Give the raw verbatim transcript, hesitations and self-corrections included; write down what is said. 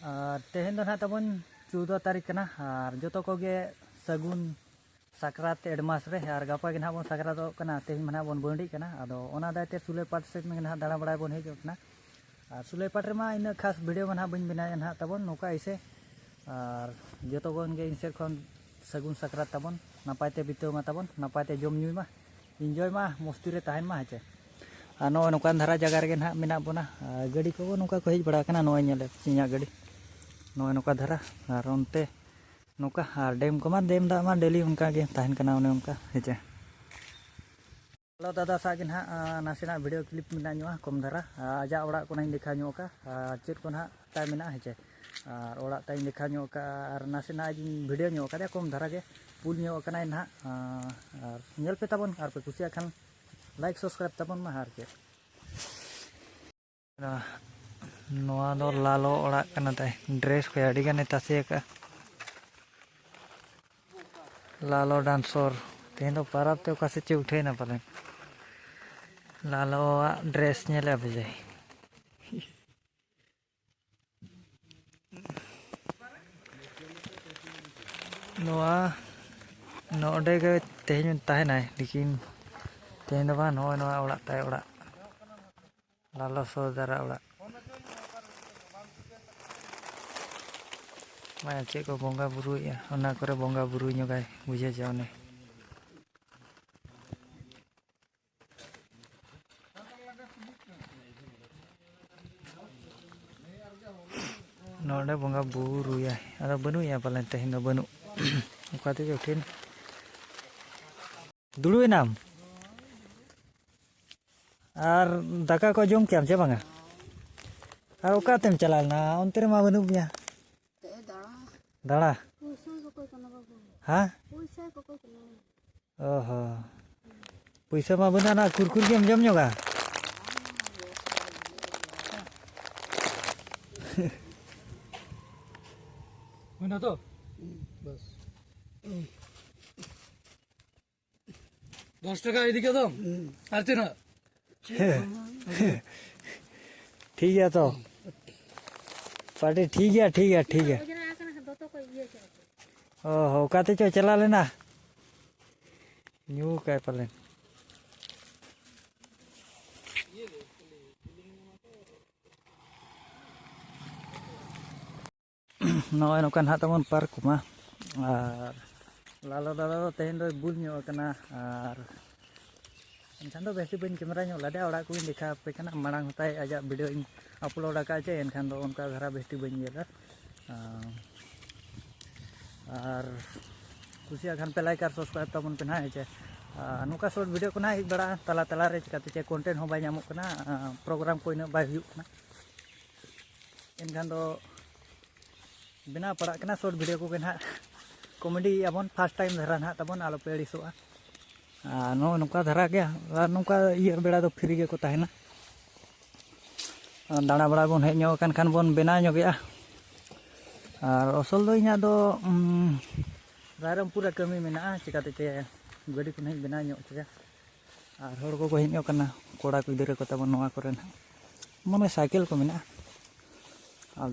ᱟᱨ ᱛᱮᱦᱮᱧ ᱫᱚ ᱱᱟᱦᱟᱜ ᱛᱟᱵᱚᱱ ᱪᱳᱫᱽᱫᱚ ᱛᱟᱹᱨᱤᱠᱷ ᱠᱟᱱᱟ, ᱟᱨ ᱡᱚᱛᱚ ᱠᱚᱜᱮ ᱥᱟᱹᱜᱩᱱ ᱥᱟᱠᱨᱟᱛ advance ᱨᱮ᱾ ᱟᱨ ᱜᱟᱯᱟ ᱜᱮ ᱱᱟᱦᱟᱜ ᱵᱚᱱ ᱥᱟᱠᱨᱟᱛᱚᱜ ᱠᱟᱱᱟ, ᱛᱮᱦᱮᱧ ᱢᱟ ᱱᱟᱦᱟᱜ ᱵᱚᱱ ᱵᱟᱹᱣᱰᱤᱜ ᱠᱟᱱᱟ᱾ ᱟᱫᱚ ᱚᱱᱟ ᱫᱟᱭ ᱛᱮ ᱥᱩᱞᱟᱹᱭ ᱯᱟᱴ ᱥᱮᱫ ᱜᱮ ᱱᱟᱦᱟᱜ ᱫᱟᱬᱟ ᱵᱟᱲᱟᱭ ᱵᱚᱱ ᱦᱮᱡ ᱟᱠᱟᱱᱟ᱾ ᱟᱨ ᱥᱩᱞᱟᱹᱭ ᱯᱟᱴ ᱨᱮᱢᱟ ᱤᱱᱟᱹᱜ ᱠᱷᱟᱥ video ᱢᱟ ᱱᱟᱦᱟᱜ ᱵᱟᱹᱧ ᱵᱮᱱᱟᱣᱮᱫᱼᱟ ᱱᱟᱦᱟᱜ ᱛᱟᱵᱚᱱ ᱱᱚᱝᱠᱟ ᱮᱭᱥᱮ᱾ ᱟᱨ ᱡᱚᱛᱚ ᱠᱷᱚᱱ ᱜᱮ ᱤᱧ ᱥᱮᱫ ᱠᱷᱚᱱ ᱥᱟᱹᱜᱩᱱ ᱥᱟᱠᱨᱟᱛ ᱛᱟᱵᱚᱱ, ᱱᱟᱯᱟᱭ ᱛᱮ ᱵᱤᱛᱟᱹᱣ ᱢᱟ ᱛᱟᱵᱚᱱ, ᱱᱟᱯᱟᱭ ᱛᱮ ᱡᱚᱢ ᱧᱩᱭ ᱢᱟ, enjoy ᱢᱟ, ᱢᱚᱥᱛᱤ ᱨᱮ ᱛᱟᱦᱮᱱ ᱢᱟ, ᱦᱮᱸ ᱪᱮ᱾ ᱟᱨ ᱱᱚᱜᱼᱚᱭ ᱱᱚᱝᱠᱟᱱ ᱫᱷᱟᱨᱟ ᱡᱟᱭᱜᱟ ᱨᱮᱜᱮ ᱱᱟᱦᱟᱜ ᱢᱮᱱᱟᱜ ᱵᱚᱱᱟ᱾ ᱟᱨ ᱜᱟᱹᱰᱤ ᱠᱚ ᱱᱚᱝᱠᱟ ᱠᱚ ᱦᱮᱡ ᱵᱟᱲᱟ ᱟᱠᱟᱱᱟ, ᱱᱚᱜᱼᱚᱭ ᱧᱮᱞᱮᱫ ᱤᱧᱟᱹᱜ ᱜᱟᱹᱰᱤ ᱱᱚᱜᱼᱚᱭ ᱱᱚᱝᱠᱟ ᱫᱷᱟᱨᱟ᱾ ᱟᱨ ᱚᱱᱛᱮ ᱱᱚᱝᱠᱟ, ᱟᱨ ᱰᱮᱢ ᱠᱚᱢᱟ ᱰᱮᱢ ᱫᱟᱜ ᱢᱟ daily ᱚᱱᱠᱟ ᱜᱮ ᱛᱟᱦᱮᱱ ᱠᱟᱱᱟ, ᱚᱱᱮ ᱚᱱᱠᱟ, ᱦᱮᱸ ᱪᱮ᱾ ᱦᱮᱞᱳ ᱫᱟᱫᱟ ᱥᱟᱶ ᱜᱮ ᱱᱟᱦᱟᱜ, ᱟᱸ, ᱱᱟᱥᱮᱱᱟᱜ video clip ᱢᱮᱱᱟᱜ ᱧᱚᱜᱼᱟ, ᱠᱚᱢ ᱫᱷᱟᱨᱟ᱾ ᱟᱸ, ᱟᱡᱟᱜ ᱚᱲᱟᱜ ᱠᱚ ᱱᱟᱦᱟᱜ ᱤᱧ ᱫᱮᱠᱷᱟᱣ ᱧᱚᱜ ᱟᱠᱟᱫᱼᱟ, ᱟᱨ ᱪᱮᱫ ᱠᱚ ᱱᱟᱦᱟᱜ ᱛᱟᱭ ᱢᱮᱱᱟᱜᱼᱟ, ᱦᱮᱸ ᱪᱮ᱾ ᱟᱨ ᱚᱲᱟᱜ ᱛᱟᱭ ᱤᱧ ᱫᱮᱠᱷᱟᱣ ᱧᱚᱜ ᱟᱠᱟᱫᱼᱟ, ᱟᱨ ᱱᱟᱥᱮᱱᱟᱜ ᱤᱧ video ᱧᱚᱜ ᱟᱠᱟᱫᱮᱭᱟ, ᱠᱚᱢ ᱫᱷᱟᱨᱟ ᱜᱮ ᱯᱩᱞ ᱧᱚᱜ ᱟᱠᱟᱱᱟᱭ ᱱᱟᱦᱟᱜ᱾ ᱟᱸ, ᱟᱨ ᱧᱮᱞ ᱯᱮ ᱛᱟᱵᱚᱱ, ᱟᱨ ᱯᱮ ᱠᱩᱥᱤᱭᱟᱜ ᱠᱷᱟᱱ like subscribe ᱛᱟᱵᱚᱱ ᱢᱟ, ᱟᱨ ᱪᱮᱫ᱾ ᱱᱚᱣᱟ ᱫᱚ ᱞᱟᱞᱚ ᱚᱲᱟᱜ ᱠᱟᱱᱟ ᱛᱟᱭ, dress ᱠᱚ ᱟᱹᱰᱤ ᱜᱟᱱᱮ ᱛᱟᱥᱮ ᱟᱠᱟᱫᱼᱟ᱾ ᱞᱟᱞᱚ ᱰᱟᱱᱥᱚᱨ, ᱛᱮᱦᱮᱧ ᱫᱚ ᱯᱟᱨᱟᱵᱽ ᱛᱮ ᱚᱠᱟ ᱥᱮᱫ ᱪᱚ ᱩᱴᱷᱟᱹᱭᱮᱱᱟ ᱯᱟᱞᱮᱱ᱾ ᱞᱟᱞᱚᱣᱟᱜ dress ᱧᱮᱞᱮᱫᱼᱟ ᱯᱮ ᱡᱮ᱾ ᱱᱚᱣᱟ ᱱᱚᱰᱮ ᱜᱮ ᱛᱮᱦᱮᱧ ᱛᱟᱦᱮᱱᱟᱭ, ᱞᱮᱠᱤᱱ ᱛᱮᱦᱮᱧ ᱫᱚ ᱵᱟᱝ, ᱱᱚᱜᱼᱚᱭ ᱱᱚᱣᱟ ᱚᱲᱟᱜ ᱛᱟᱭ, ᱚᱲᱟᱜ, ᱞᱟᱞᱚ ᱥᱚᱨᱫᱟᱨᱟᱜ ᱚᱲᱟᱜ᱾ ᱢᱟ ᱪᱮᱫ ᱠᱚ ᱵᱚᱸᱜᱟ ᱵᱩᱨᱩᱭᱮᱫᱼᱟ, ᱚᱱᱟ ᱠᱚᱨᱮ ᱵᱚᱸᱜᱟ ᱵᱩᱨᱩ ᱧᱚᱜᱟᱭ, ᱵᱩᱡᱷᱟᱹᱣ ᱪᱮ ᱚᱱᱮ᱾ ᱱᱚᱰᱮ ᱵᱚᱸᱜᱟ ᱵᱩᱨᱩᱭᱟᱭ, ᱟᱫᱚ ᱵᱟᱹᱱᱩᱜ ᱮᱭᱟ ᱯᱟᱞᱮᱱ, ᱛᱮᱦᱮᱧ ᱫᱚ ᱵᱟᱹᱱᱩᱜ᱾ ᱚᱠᱟ ᱛᱮᱪᱚ ᱩᱴᱷᱟᱹᱭᱮᱱ᱾ ᱫᱩᱲᱩᱵ ᱮᱱᱟᱢ? ᱟᱨ ᱫᱟᱠᱟ ᱠᱚ ᱡᱚᱢ ᱠᱮᱜᱼᱟᱢ ᱪᱮ ᱵᱟᱝᱟ? ᱟᱨ ᱚᱠᱟ ᱛᱮᱢ ᱪᱟᱞᱟᱣ ᱞᱮᱱᱟ? ᱚᱱᱛᱮ ᱨᱮᱢᱟ ᱵᱟᱹᱱᱩᱜ ᱢᱮᱭᱟ᱾ ᱫᱟᱬᱟ᱾ ᱫᱟᱬᱟ? ᱯᱩᱭᱥᱟᱹ ᱠᱚᱠᱚᱭ ᱠᱟᱱᱟ ᱵᱟᱹᱵᱩ᱾ ᱦᱮᱸ? ᱯᱩᱭᱥᱟᱹ ᱠᱚᱠᱚᱭ ᱠᱟᱱᱟ᱾ ᱚ ᱦᱚᱸ᱾ ᱯᱩᱭᱥᱟᱹ ᱢᱟ ᱵᱟᱹᱱᱩᱜ, ᱚᱱᱟ ᱠᱩᱨᱠᱩᱨ ᱜᱮᱢ ᱡᱚᱢ ᱧᱚᱜᱟ᱾ ᱦᱩᱭᱱᱟ ᱛᱚ? ᱵᱟᱥ᱾ ᱫᱚᱥ ᱴᱟᱠᱟ ᱤᱫᱤ ᱠᱮᱫᱟᱢ? ᱟᱨ ᱛᱤᱱᱟᱹᱜ? ᱴᱷᱤᱠ ᱜᱮᱭᱟ ᱛᱚ᱾ ᱯᱟᱴᱤ ᱴᱷᱤᱠ ᱜᱮᱭᱟ, ᱴᱷᱤᱠ ᱜᱮᱭᱟ, ᱴᱷᱤᱠ ᱜᱮᱭᱟ᱾ ᱚ ᱦᱚᱸ, ᱚᱠᱟᱛᱮ ᱪᱚ ᱪᱟᱞᱟᱣ ᱞᱮᱱᱟ, ᱧᱩ ᱠᱟᱭ ᱯᱟᱞᱮᱱ᱾ ᱱᱚᱜᱼᱚᱭ ᱱᱚᱝᱠᱟ ᱱᱟᱦᱟᱜ ᱛᱟᱵᱚᱱ ᱯᱟᱨᱠ ᱠᱚᱢᱟ᱾ ᱟᱨ ᱞᱟᱞᱚ ᱫᱟᱫᱟ ᱫᱚ ᱛᱮᱦᱮᱧ ᱫᱚᱭ ᱵᱩᱞ ᱧᱚᱜ ᱟᱠᱟᱱᱟ᱾ ᱟᱨ ᱮᱱᱠᱷᱟᱱ ᱫᱚ ᱵᱮᱥ ᱴᱷᱤᱠ ᱵᱟᱹᱧ ᱠᱮᱢᱮᱨᱟ ᱧᱚᱜ ᱞᱮᱫᱟ, ᱚᱲᱟᱜ ᱠᱚᱧ ᱫᱮᱠᱷᱟᱣ ᱟᱯᱮ ᱠᱟᱱᱟ᱾ ᱢᱟᱲᱟᱝ ᱦᱚᱸ ᱛᱟᱭ ᱟᱡᱟᱜ ᱵᱷᱤᱰᱤᱭᱳᱧ ᱟᱯᱞᱳᱰ ᱟᱠᱟᱫ ᱪᱮ, ᱮᱱᱠᱷᱟᱱ ᱫᱚ ᱚᱱᱠᱟ ᱫᱷᱟᱨᱟ ᱵᱮᱥ ᱴᱷᱤᱠ ᱵᱟᱹᱧ ᱧᱮᱞᱟ᱾ ᱟᱨ ᱠᱩᱥᱤᱭᱟᱜ ᱠᱷᱟᱱ ᱯᱮ ᱞᱟᱭᱤᱠ ᱟᱨ ᱥᱟᱵᱥᱠᱨᱟᱭᱤᱵ ᱛᱟᱵᱚᱱ ᱯᱮ ᱱᱟᱦᱟᱜ, ᱦᱮᱸ ᱪᱮ᱾ ᱟᱨ ᱱᱚᱝᱠᱟ ᱥᱚᱨᱴ ᱵᱷᱤᱰᱤᱭᱳ ᱠᱚ ᱱᱟᱦᱟᱜ ᱦᱮᱡ ᱵᱟᱲᱟᱜᱼᱟ ᱛᱟᱞᱟ ᱛᱟᱞᱟᱨᱮ, ᱪᱤᱠᱟᱹᱛᱮ ᱪᱮ ᱠᱚᱱᱴᱮᱱᱴ ᱦᱚᱸ ᱵᱟᱭ ᱧᱟᱢᱚᱜ ᱠᱟᱱᱟ, ᱯᱨᱳᱜᱨᱟᱢ ᱠᱚ ᱤᱱᱟᱹᱜ ᱵᱟᱭ ᱦᱩᱭᱩᱜ ᱠᱟᱱᱟ᱾ ᱮᱱᱠᱷᱟᱱ ᱫᱚ ᱵᱮᱱᱟᱣ ᱯᱟᱲᱟᱜ ᱠᱟᱱᱟ ᱥᱚᱨᱴ ᱵᱷᱤᱰᱤᱭᱳ ᱠᱚᱜᱮ ᱱᱟᱦᱟᱜ᱾ ᱠᱚᱢᱮᱰᱤᱭᱮᱫᱼᱟ ᱵᱚᱱ, ᱯᱷᱟᱥᱴ ᱴᱟᱭᱤᱢ ᱫᱷᱟᱨᱟ ᱱᱟᱦᱟᱜ ᱛᱟᱵᱚᱱ, ᱟᱞᱚᱯᱮ ᱟᱹᱲᱤᱥᱚᱜᱼᱟ᱾ ᱟᱨ ᱱᱚᱜᱼᱚ ᱱᱚᱝᱠᱟ ᱫᱷᱟᱨᱟ ᱜᱮ, ᱟᱨ ᱱᱚᱝᱠᱟ ᱤᱭᱟᱹ ᱵᱮᱲᱟ ᱫᱚ ᱯᱷᱨᱤ ᱜᱮᱠᱚ ᱛᱟᱦᱮᱱᱟ᱾ ᱟᱨ ᱫᱟᱬᱟ ᱵᱟᱲᱟ ᱵᱚᱱ ᱦᱮᱡ ᱧᱚᱜ ᱟᱠᱟᱱ ᱠᱷᱟᱱ ᱵᱚᱱ ᱵᱮᱱᱟᱣ ᱧᱚᱜᱮᱜᱼᱟ᱾ ᱟᱨ ᱟᱥᱚᱞ ᱫᱚ ᱤᱧᱟᱹᱜ ᱫᱚ, ᱩᱢ, ᱨᱟᱭᱨᱚᱝᱯᱩᱨ ᱨᱮ ᱠᱟᱹᱢᱤ ᱢᱮᱱᱟᱜᱼᱟ, ᱪᱤᱠᱟᱹᱛᱮ ᱪᱮ ᱜᱟᱹᱰᱤ ᱠᱚ ᱱᱟᱦᱟᱜ ᱤᱧ ᱵᱮᱱᱟᱣ ᱧᱚᱜ ᱦᱚᱪᱚᱭᱟ᱾ ᱟᱨ ᱦᱚᱲ ᱠᱚᱠᱚ ᱦᱮᱡ ᱧᱚᱜ ᱠᱟᱱᱟ, ᱠᱚᱲᱟ ᱠᱚ ᱜᱤᱫᱽᱨᱟᱹ ᱠᱚ ᱛᱟᱵᱚᱱ ᱱᱚᱣᱟ ᱠᱚᱨᱮ ᱱᱟᱦᱟᱜ, ᱢᱟᱱᱮ ᱥᱟᱭᱠᱮᱞ ᱠᱚ ᱢᱮᱱᱟᱜᱼᱟ᱾ ᱟᱨ